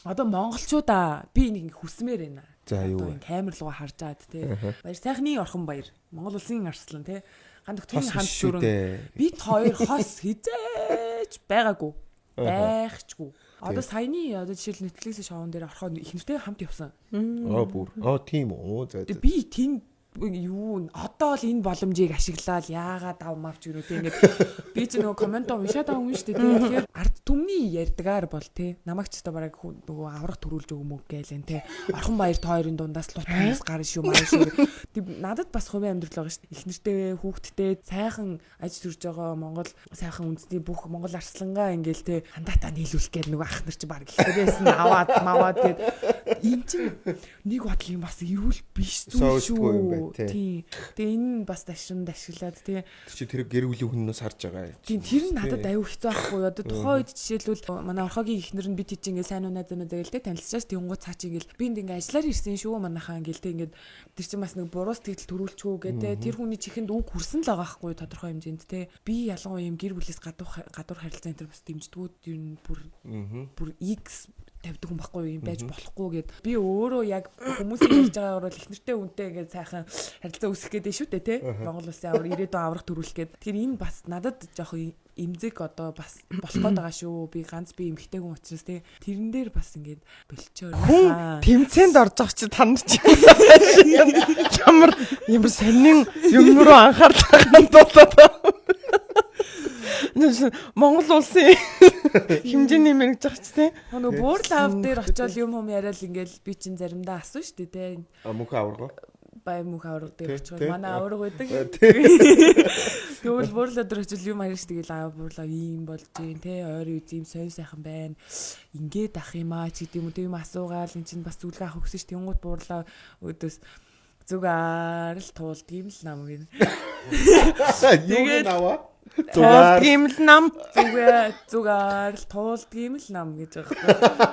Одоо монголчуудаа би энийг ингэ хүсмээр байна. За, юу Одоо вэ? энэ камер руугаа харж аад те. Баяр сайхны орхон баяр. Монгол улсын арслан те. Ган Хос тогтны ханд биш шүү дүрэн. дээ. Бид хоёр хос хизээч байгаагүй. Байхчгүй. Одоо саяны одоо жишээл Netflix шоун дээр ороход их нэртэй хамт явсан. Аа, бүр. Аа, тийм үү. За за. Тэгээ би тэнд юу н- одоо л энэ боломжийг ашиглаад яагаад ав мавч гэнэ те, ингээд би чи нөгөө коммент уншаад байгаа юм шүү дээ те. Тэгэхээр ард түмний ярьдгаар бол те, намайг ч өстой бараг нөгөө аврах төрүүлж өгмөг гээл энэ те, Орхон баяр та хоёрын дундаас лут хүмүүс гарна шүү маа шүү. Тэг надад бас хувийн амьдрал байгаа шүү дээ. Их нэртэй, хүүхэдтэй, сайхан аж төрж байгаа Монгол сайхан үндэсний бүх Монгол арслангаа ингээл те хандаатаа нийлүүлэх гээд нөгөө ах нар чи баг ихэрээс нь аваад маваад гээд эн чин нэг бодлын бас эрүүл биш зүйл Соёлтгүй юм шүү. байна, тий. Тийм. Тэгээ энэ нь бас дашин дашиглаад тий. Тэр чи тэр гэр бүлийн хүннээс харж байгаа. Тийм, тэр нь надад аюу хэцүү байхгүй юу? Одоо тухайн үед жишээлбэл манай Орхогийн эхнэр нь бид чи ингээ сайн уу, найз найз гээл те, танилцчихаж, тэнгууд цаа чи ингээл би энд ингээ ажиллаар ирсэн шүү манайхаа ингээл те, ингээд тэр чинь бас нэг буруу сэтгэл төрүүлчихүү гэ те, тэр хүний чихэнд үг хүрсэн л байгаа байхгүй юу, тодорхой хэмжээнд те. Би ялангуяа юм гэр бүлээс гадуур гадуур харилцаа энэ төр бас дэмждэгүүд ер нь бүр бүр X тавьдаг юм байхгүй юу, юм байж болохгүй гэд. Би өөрөө яг хүмүүсийн ярьж байгаагаар бол их нэртэй үнтэй ингээд сайхан харилцаа үүсгэх гээд шүү дээ те, Монгол улсын авар ирээдүйн аврах төрүүлэх гээд. Тэгэхээр энэ бас надад жоох эмзэг одоо бас болох гээд байгаа шүү. Би ганц би эмхтэй хүн учраас те, тэрэн дээр бас ингээд болчоор. Хүн тэмцээнд орж байгаа чи та нар чи ямар ямар сонин юм руу анхаарлаа хандуулаад байгаа. Монгол улсын хэмжээний мэрэгж байгаа ч тий. Нөгөө буурлав дээр очиод юм хум яриад ингээл би чин заримдаа асуу шүү дээ те. А, мөнхөн аварга. Бай, мөнх аварга дээр Тий, очиход тий. манай аварга байдаг. Тэгвэл буурлаа дээр очил юм харин шүү, тэгэл аа, буурлаа ийм болж гин те, ойрын үз ийм сонь сайхан байна. Ингээд ах юм аа ч гэдэм үү те, юм асуугаал эн чинь бас зүлгээ авах өгсөн ш. Тэнгууд буурлаа өдөөс зүгээр л туулдаг юм л нам гин. Юу Тэгээд- наваа? Зүгээр. Туулдаг юм л нам. Зүгээр зүгээр л туулдаг юм л нам гэж байгаа байхгүй.